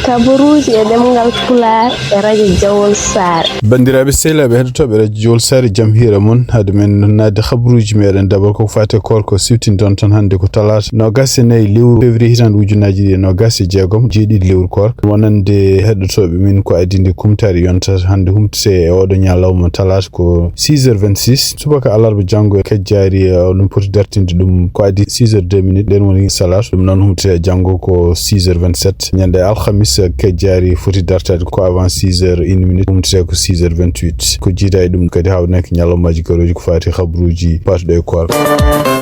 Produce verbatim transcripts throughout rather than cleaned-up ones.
Kabaruuji e ɗemngal Pulaar e radio Jawol Saare. Banndiraaɓe sehilaaɓe heɗotooɓe radio Jawol Saare, jam hiira mon. Hade men naatde kabaruuji meɗen, dabal ko faati e koor ko siftindon tan hannde ko talaata noogaas e nayi lewru février hitaande ujunnaaji ɗiɗi e noogaas e jeegom, jeeɗiɗi lewru koor. Wonande heɗotooɓe min ko adii nde kumtaari yonta hannde humtete e oɗo ñalawma talaata ko six heures vingt-six. Subaka alarba janngo e kajjaari, eh, ɗum poti dartinde ɗum ko adii six heures deux minutes, nden woni salaatu. Ɗum noon humtete janngo ko six heures vingt-sept. Ñande alhamis, eh, kajjaari foti dartaade ko avant six heures une minute, humtete ko six heures vingt-huit. Ko jiida e ɗum kadi hawnaaki ñalawmaaji garooji ko faati kabaruuji paatuɗo e koor.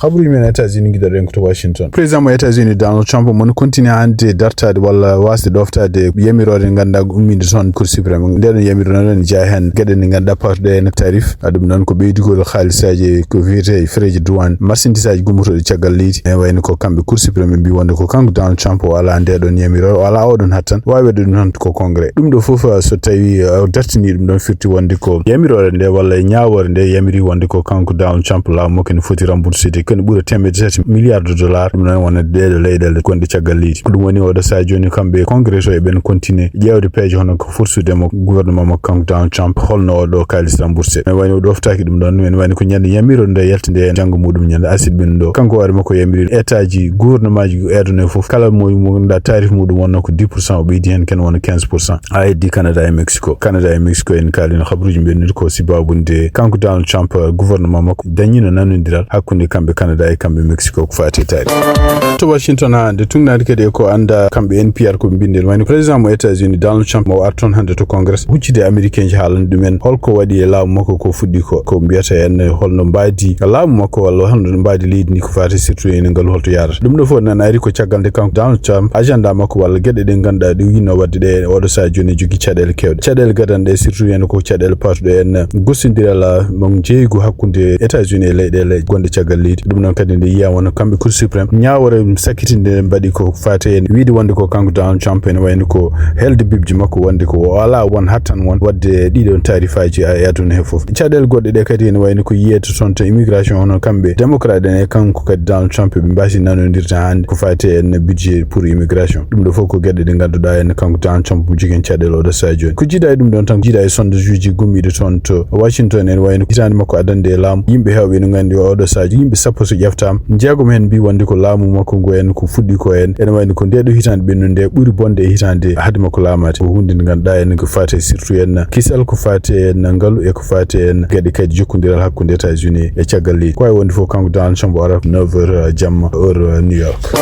Kabaruuji men États-Unis ngiɗoɗen ko to Washington. Président mo États-Unis Donald Trump mon continue hannde dartaade walla waasde ɗoftaade yamiroore nde ngannduɗaa umminde toon Cour suprême. Nde ɗon yamiroore noon ene jeyaa heen geɗe ɗe ngannduɗaa paatuɗe heen tarif. A ɗum noon ko ɓeydugol haalisaaji ko wiyetee frais de douane, marchandise aji gummotooɗi caggal leydi. Ene wayno ko kamɓe Cour suprême ɓe mbii wonde ko kanko Donald Trump o alaa nde ɗon yamiroore, o alaa oɗon hattan, waawi waɗde ɗum tan ko Congrès. Ɗum ɗo fof, uh, so tawi, uh, o dartini ɗum ɗon firti wonde ko yamiroore nde walla e ñaawoore nde yamiri wonde ko kanko Donald Trump laamu makko ene foti remboursude ko ene ɓura teemedde tati milliards de dollars. Ɗum noon wonande ɗeɗo leyɗele gonɗe caggal leydi. Ko ɗum woni oɗo sahaa jooni kamɓe Congrès o eɓen continue ƴeewde peeje hono ko forsude mo gouvernement makko kanko Donald Trump holno oɗo kaalis remboursude. Ene wayno o ɗoftaaki ɗum ɗon, ene wayno ko ñande yamiroore nde yalti nde janngo muɗum ñande asid ɓen ɗo. Kanko hoore makko yamiri état ji gouvernement ji aduna o fof kala mo, mo ngannduɗaa tarif muɗum wonno ko dix pour cent, o ɓeydi heen ken wona quinze pour cent. A heddi Canada e Mexico. Canada e Mexico en kaalino habaruuji mbeɗa ko sababu nde kanko Donald Trump, eh, gouvernement makko dañino nanondiral hakkunde kamɓe Canada e kamɓe Mexico ko faati e taarikh. To Washington hannde tuugnaade kadi e ko annda kamɓe N P R ko ɓe mbinndi, wayno président mo États-Unis Donald Trump mo arti toon hannde to Congrès huccide Américain ji haalana ɗumen holko waɗi e laamu makko ko fuɗɗi ko, ko mbiyata en holno mbaadi laamu makko walla holno mbaadi leydi ndi ko faati surtout ene ngalu holto yaarata. Ɗum ɗo fof nan ari ko caggal nde kanko Donald Trump agenda makko walla geɗe ɗe ngannduɗaa ɗe o yinno waɗde ɗe oɗo sahaa jooni jogii caɗeele keewɗe. Caɗeele gadanɗe surtout heen ko caɗeele paatuɗe en gostondiral mo jeeygu hakkunde États-Unis e leyɗeele gonɗe caggal leydi. Ɗum noon kadi nde yiyaama wonno kamɓe Cour suprême ñaawoore sakkitinde mbaɗi ko faati en wiide wonde ko kanko Donald Trump ene wayno ko helde bibji makko wonde ko o alaa won hattan won waɗde ɗiɗon taarifaaji e aduna he fof. Caɗeele goɗɗe ɗe kadi ene wayno ko yiyeede toon to immigration hono kamɓe démocrate en e kanko kadi Donald Trump ɓe mbaasi nanondirde hannde ko faati en budget pour immigration. Ɗum ɗo fof ko geɗe ɗe ngannduɗaa en kanko Donald Trump mo jogii en caɗeele oɗo sahaa jooni. Ko jiida e ɗum ɗon tan, jiida e sondage uji gummiiɗo toon to Washington ene wayno hitaande makko addande e laamu yimɓe heewɓe ene nganndi oɗo sahaa yimɓe sappo so ƴeftaama jeegom heen mbii wonde ko laamu makko ngu en ko fuɗɗi ko en ene wayno ko nde ɗo hitaande ɓennude nde ɓuri bonde e hitaande hade makko laamaade. Ko huunde nde ngannduɗaa en ko faati surtout en kisal ko faati en ngalu e ko faati en geɗe kadi jokkondiral hakkunde États-Unis e caggal leydi. Ko wayi wonde fof kanko Donald Trump o ara neuf heures jamma heure New York.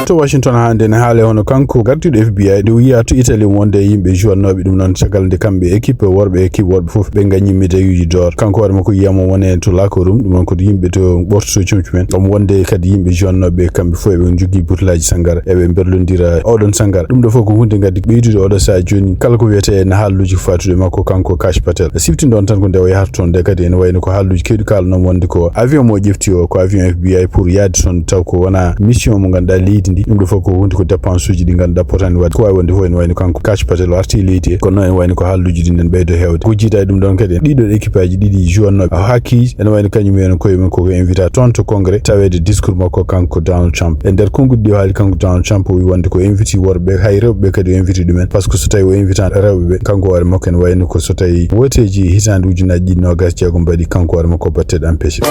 To Washington hannde ne haale hono kanko gardiiɗo F B I ɗo wiya to Italie wonde yimɓe jouatnooɓe ɗum noon caggal nde kamɓe équipe worɓe équipe worɓe fof ɓe ngañi médailluji d'or. Kanko hoore makko yiyama wone to lakorum ɗum noon ko yimɓe to ɓorto comci men. Omo wonde kadi yimɓe jouatnooɓe kamɓe fof eɓe njogii butelaji sanngara eɓe berlondira oɗon sanngara. Ɗum ɗo fof ko huunde ngaddi ɓeydude oɗo sahaa jooni kala ko wiyetee e haalluuji faatuɗe makko kanko Kash Patel. Sifti ɗon tan ko nde o yahata toon nde kadi ene wayno ko haalluuji keewɗi kaalanooma wonde ko avion mo ƴefti o ko avion F B I pour yaade toon taw ko wona mission mo ngannduɗaa leydi ndi. Ɗum ɗo fof ko huunde ko dépense uji ɗi ngannduɗaa potani waɗde. Ko waawi wonde fof ene wayno kanko Kash Patel o arti e leydi he. Kono noon ene wayno ko haalluuji ɗi nen ɓeydo heewde. Ko jiida e ɗum ɗon kadi ɗiɗo équipe aji ɗiɗi jouatnooɓe o hakkiji ene wayno kañum en koye mum koko invita toon to congrès taweede discours makko kanko Donald Trump. E nder konguɗi ɗi o haali kanko Donald Trump o wi wonde ko inviti worɓe hay rewɓe kadi o inviti ɗumen par ce que so tawi o invita rewɓe ɓe kanko hoore makko ene wayno ko so tawi woteji hitaande ujunnaaji ɗiɗi noogas jeegom mbaɗi kanko hoore makko batteɗe empêché.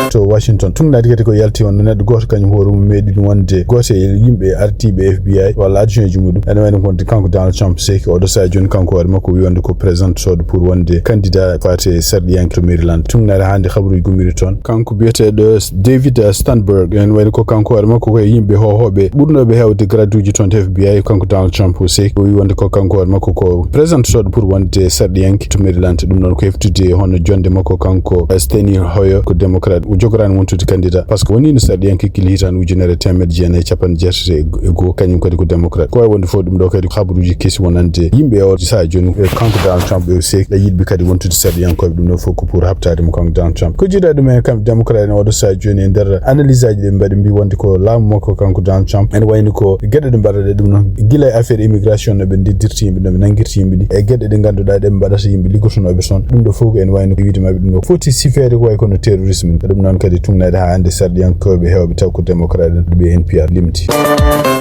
To Washington tuugnaade kadi ko yalti on neɗɗo gooto kañum hoore mum meeɗi ɗum wonde gooto e yimɓe ardiiɓe F B I walla adjoint ji muɗum ene wayno ko wonde kanko Donald Trump seki oɗo sahaa jooni kanko hoore makko wi wonde ko présente soodo pour wonde candidat faate sarɗiyanke to Maryland. Tuugnaade hannde habaruuji gummiiɗo toon kanko biyeteeɗo David Stanberg ene wayno ko kanko hoore makko ko e yimɓe hohooɓe ɓurnooɓe heewde grade uji toon to F B I kanko Donald Trump o seki o wi wonde ko kanko hoore makko ko présente soodo pour wonde sarɗiyanke to Maryland. Ɗum noon ko heftude hono jonde makko kanko Steny Hoyer ko démocrate o jogoraani wontude candidat par ce que woniino sarɗiyanke gila hitaande ujunere e teemedde jeenayi e capanɗe jeetati e goo kañum kadi ko démocrate. Ko wayi wonde fof ɗum ɗo kadi habaruuji kesi wonande yimɓe e oɗo sahaa jooni e kanko Donald Trump ɓe seki e yiɗɓe kadi wontude sarɗiyankooɓe ɗum ɗo fof ko pour habtaade mo kanko Donald Trump. Ko jiida ɗum en kamɓe démocrate en oɗo sahaa Jooni e nder analyse aji ɗi ɓe mbaɗi mbi wonde ko laamu makko kanko Donald Trump ene wayni ko geɗe ɗe mbaɗaɗe ɗum noon gila e affaire immigration no ɓe ndeddirta yimɓe, no ɓe nanngirta yimɓe ɗi e geɗe ɗe ngannduɗaa ɗe ɓe mbaɗata yimɓe liggotonooɓe toon. Ɗum ɗo fof ko ene wayno ko wiide maɓɓe ɗum ɗo foti sifeede ko way kono terrorisme. Ɗum noon kadi tugnaade haa hannde sarɗiyankooɓe heewɓe taw ko démocrate en ɓe N P R limti.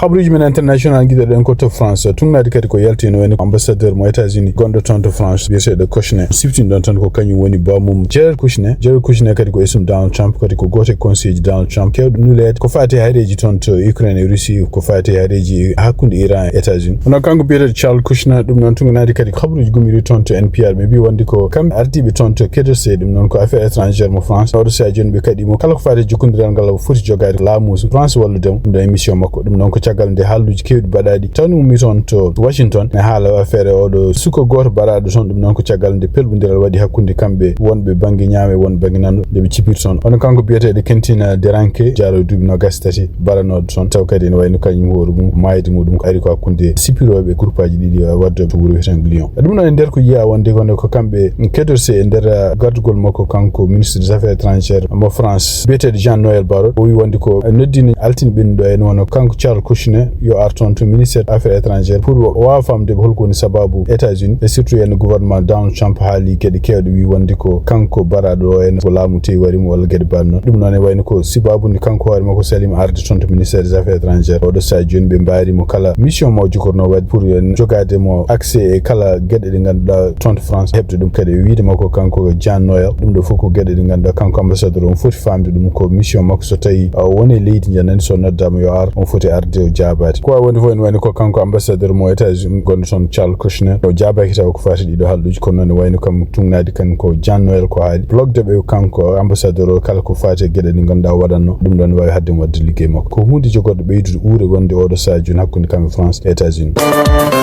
Habaruuji men international ngiɗoɗen ko to France. Tugnaade kadi ko yalti ene wayno ambassadeur mo États-Unis gonɗo toon to France biyeteeɗo Kushner. Siftin ɗon tan ko kañum woni bammum Jared Kushner. Jared Kushner kadi ko esum Donald Trump, kadi ko gooto e conseil ji Donald Trump keewɗo nuleede ko faati e hareeji toon to Ukraine e Russie, ko faati e hareeji hakkunde Iran e États-Unis. Kono kanko biyeteeɗo Charles Kushner, ɗum noon tugnaade kadi ko habaruuji gumiri toon to N P R. Ɓe mbi wonde ko kamɓe ardiiɓe toon to Quai d'Orsay, ɗum noon ko affaire étrangère mo France. Oɗo sahaa jooni ɓe kaɗi mo kala ko faati e jokkondiral ngal o foti jogaade laamu France wallude mo. Ɗum ɗo émission makko. Ɗum noon ko caggal nde haalluuji keewɗi mbaɗaaɗi tawni ummi toon to Washington e haala affaire oɗo suko gooto mbaɗaaɗo toon. Ɗum noon ko caggal nde pelɓondiral waɗi hakkunde kamɓe wonɓe bannge ñaamo e wonɓe bannge nano nde ɓe cipiri toon. Kono kanko biyeteeɗo Quentin Deranke, jaaro duuɓi noogaas e tati, mbaɗanooɗo toon, taw kadi ene wayno kañum hoore mum maayde muɗum ko ari ko hakkunde sipirooɓe groupe aji ɗiɗi waddooɓe to wuro wiyeteeɗo Lyon. Ɗum noon e nder ko yiyaa wonde kono ko kamɓe kedorse e nder gardugol makko kanko ministre des affaires étrangères mo France biyeteeɗo Jean Noël Barrot, o wi wonde ko noddino altine ɓennuɗo en wano kanko Charles Kushner yo ar toon to ministère affaires étrangères pour o waawa famde ko holko woni sababu États-Unis e surtout en gouvernement Donald Trump haali geɗe keewɗe wi wonde ko kanko mbaɗaaɗo o en ko laamu tewi wari mo walla geɗe mbaɗ noon. Ɗum noon e wayno ko sababu nde kanko hoore makko salima arde toon to ministère des affaires étrangères. Oɗo sahaa jooni ɓe mbaari mo kala mission mo o jogorno waɗde pour en jogaade mo accès e kala geɗe ɗe ngannduɗaa toon to France heɓde ɗum kadi e wiide makko kanko Jean Noël. Ɗum ɗo fof ko geɗe ɗe ngannduɗaa kanko ambassadeur on foti famde ɗum ko mission makko so tawi o woni e leydi njanani so noddaama yo ar on foti arde o jaabaade. Ko wawi wonde fof ene wayno ko kanko ambassadeur mo États-Unis gonɗo toon Charles Kushner o jaabaaki taw ko faati ɗiɗo haalluuji kono noon wayno kam tugnaade kan ko Jean Noël ko haali blog de ɓe kanko ambassadeur o kala ko faati e geɗe ɗe ngannduɗaa waɗanno ɗum ɗon wawi hadde mo waɗde liggey makko. Ko huunde jogorɗo ɓeydude uure wonde oɗo sahaa jooni hakkunde kamɓe France e États-Unis.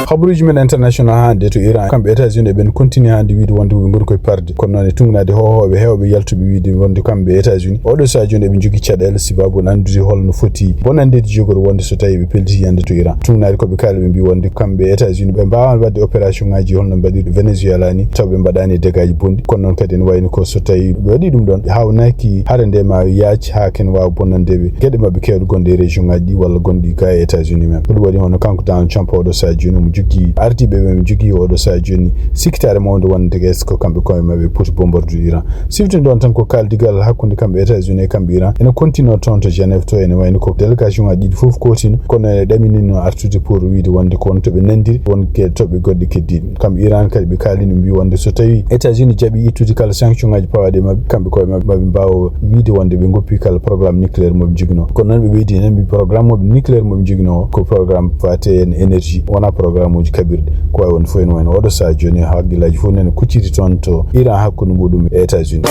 Habaruuji men international hannde to Iran kamɓe États-Unis eɓen continue hannde wiide wonde ɓe ngoni koye parde kono noon e tugnaade hohooɓe heewɓe yaltuɓe wiide wonde kamɓe États-Unis oɗo sahaa jooni eɓe njogii caɗeele sababu ne anndude holno foti bonanndeeji jogori wonde so tawi ɓe pellitii yande to Iran. Tugnaade ko ɓe kaali ɓe mbi wonde kamɓe États-Unis ɓe mbaawani waɗde opération ngaji holno ɓe mbaɗi Venezuela ni taw ɓe mbaɗani e dégâts ji bonɗi kono noon kadi ene wayno ko so tawi ɓe waɗi ɗum ɗon haawnaki hare nde ma yaac haa ken waawa bonnande ɓe geɗe maɓɓe keewɗe gonɗe e région ngaji ɗi walla gonɗi ga e États-Unis men. Ko ɗum waɗi hono kanko Donald Trump oɗo sahaa jooni omo jogii ardiiɓe ɓe mo jogii oɗo sahaa jooni sikkitaare mawnde wonande gues ko kamɓe koye maɓɓe poti bombardude Iran. Siftin ɗon tan ko kaaldigal hakkunde kamɓe États-Unis e kamɓe Iran ene continue toon to Genève to ene wayno ko délégation ngaji ɗiɗi fof kootino kono ene ɗaminino artude pour wiide wonde ko won to ɓe nandiri won ke toɓɓe goɗɗe keddiiɗe. Kamɓe Iran kadi ɓe kaalino mbi wonde so tawi États-Unis jaɓi ittude kala sanction ngaji pawaaɗi e maɓɓe kamɓe koye maɓɓe maɓe mbaawa wiide wonde ɓe ngoppi kala programme nucléaire moɓe joginoo. Kono noon ɓe ɓeydi heen mbi programme moɓe nucléaire moɓe joginoo ko programme faate en énergie wona programme uji kaɓirɗe. Ko wawi wonde fof ene wayno oɗo sahaa jooni haqqillaaji fof nene kucciti toon to Iran hakkunde muɗum e États-Unis.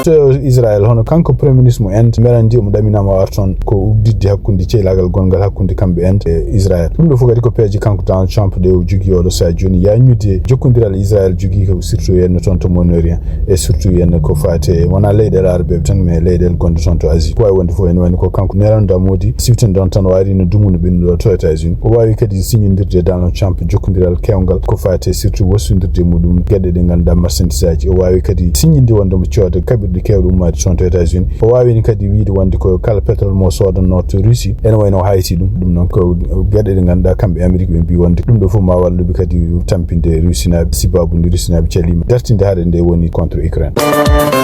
To Israël hono kanko premier ministre mo Inde merandi omo ɗaminama o ar toon ko udditde hakkunde ceylaagal gongal hakkunde kamɓe Inde e Israël. Ɗum ɗo fof kadi ko peeje kanko Donald Trump ɗe o jogii oɗo sahaa jooni yaññude jokkondiral Israël jogii ko surtout henno toon to Moyen-Orient e surtout henno ko faate wona leyɗeele arabeɓe tan mais leyɗeele gonɗe toon to Asie. Ko wawi wonde fof ene wayno ko kanko Narendra Modi siftin ɗon tan o ari no dumuno ɓennuɗo to États-Unis. O wawi kadi siñindirde e Donald Trump jokkondiral kewngal ko faate surtout wassudirde e muɗum geɗe ɗe ngannduɗaa marchandise aji. O wawi kadi siñinde wonde mo cooda kaɓirɗe kewɗe ummaade toon to États-Unis. O wawino kadi wiide wonde ko kala pétrole mo soodanno to Russie ene wayno o hayti ɗum. Ɗum noon ko geɗe ɗe ngannduɗaa kamɓe Amérique ɓe mbi wonde ɗum ɗo fof ma walluɓe kadi tampinde Russie naaɓe sababu nde Russie naaɓe calima dartinde haɗe nde woni contre Ukraine.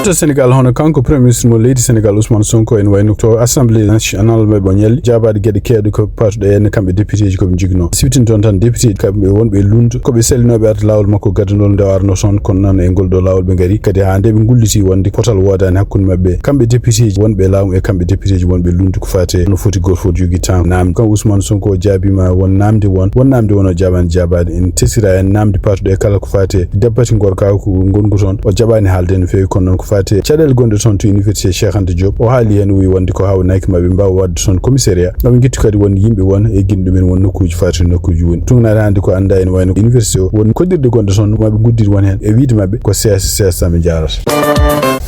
To Sénégal hono kanko premier ministre mo leydi Sénégal Ousmane Sonko ene wayno to assemblée nationale maɓɓe o ñalli jaabaade geɗe keewɗe ko patuɗe en kamɓe député ji koɓe jogino siftin toon tan député ji kamɓe wonɓe e lund koɓe salinoɓe arde lawol makko gadandol nde o arno toon kono noon e ngol ɗo lawol ɓe ngari kadi ha nde ɓe gulliti wonde potal woodani hakkunde maɓɓe kamɓe député ji wonɓe e laamu e kamɓe député ji wonɓe lund ko fate no foti goto foti jogi tan namdi kan Ousmane Sonko o jaabima won namde won won namde won o jaabani jaabaade en tesira en namde patuɗe kala ko fate dabbati gorka ko ngongu toon o jaɓani haalde no feewi kono noon ko fate caɗele gonɗe toon to université Cheikh Anta Diop o haali heen o wi wonde ko hawnaki maɓe mbaawa waɗde toon commissariat maɓe njettu kadi won yimɓe won e guinɗe ɗumen won nokkuji fati nokkuji woni tugnaade hannde ko annda ene wayno université o won koddirɗe gonɗe toon maɓe guddiri won heen e wiide maɓɓe ko C S C S tan ɓe jarata.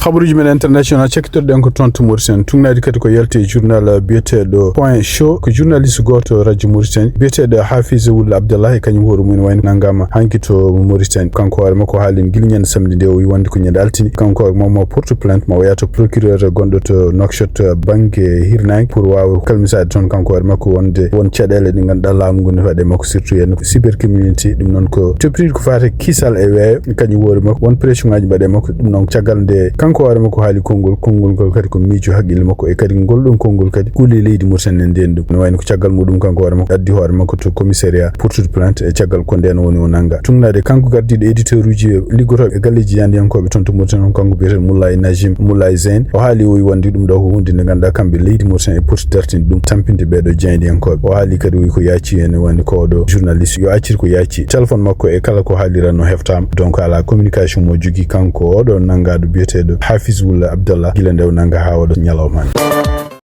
Habaruuji men international, cakkitorɗen ko toon to Mauritanie. Tugnaade kadi ko yalti e journal biyeteeɗo Point Show, ko journaliste gooto radio Mauritanie, biyeteeɗo Hafiz Wul Abdallah, e kañum hoore mum wayno nanngaama hanki to Mauritanie. Kanko hoore makko haali gila ñande samedi nde, o wi wonde ko ñande altine. Kanko hoore makko ma porte plainte, ma o yaha to procureur gonɗo to Nouakchott, bannge hirnaange, pour waawa kalmisaade toon kanko hoore makko wonde won caɗeele ɗe ngannduɗaa laamu ngu ne waɗe makko, surtout e cybercriminalité. Ɗum noon ko toppitiiɗo ko faati kisal e weeyo, kañum hoore makko won pression ngaji mbaɗe makko. Ɗum noon caggal nde kanko hoore makko haali konngol, konngol ngol kadi ko miijo haqqille makko, e kadi ngol ɗon konngol kadi kuuli leydi Mauritanie nden ɗum. No wayno ko caggal muɗum kanko hoore makko addi hoore makko to commissariat porte plainte, e caggal ko nden woni o nannga. Tugnaade kanko gardiiɗo éditeur uji liggotooɓe e galleeji jahandiyankooɓe toon to Mauritanie, on kanko biyeteeɗo Moulay Najim, Moulay Zeyn, o haali o wi wonde ɗum ɗo ko huunde nde ngannduɗaa kamɓe leydi Mauritanie e poti dartinde ɗum, tampinde ɓeeɗo jahandiyankooɓe. O haali kadi o wi ko yaaci ene woni ko oɗo journaliste yo accir ko yaaci. Téléphone makko e kala ko haaliranno heftaama. Donc alaa communication mo jogii kanko oɗo nanngaaɗo biyeteeɗo Hafiz Wul Abdallah gila nde o nannga haa oɗo ñalawma hannde.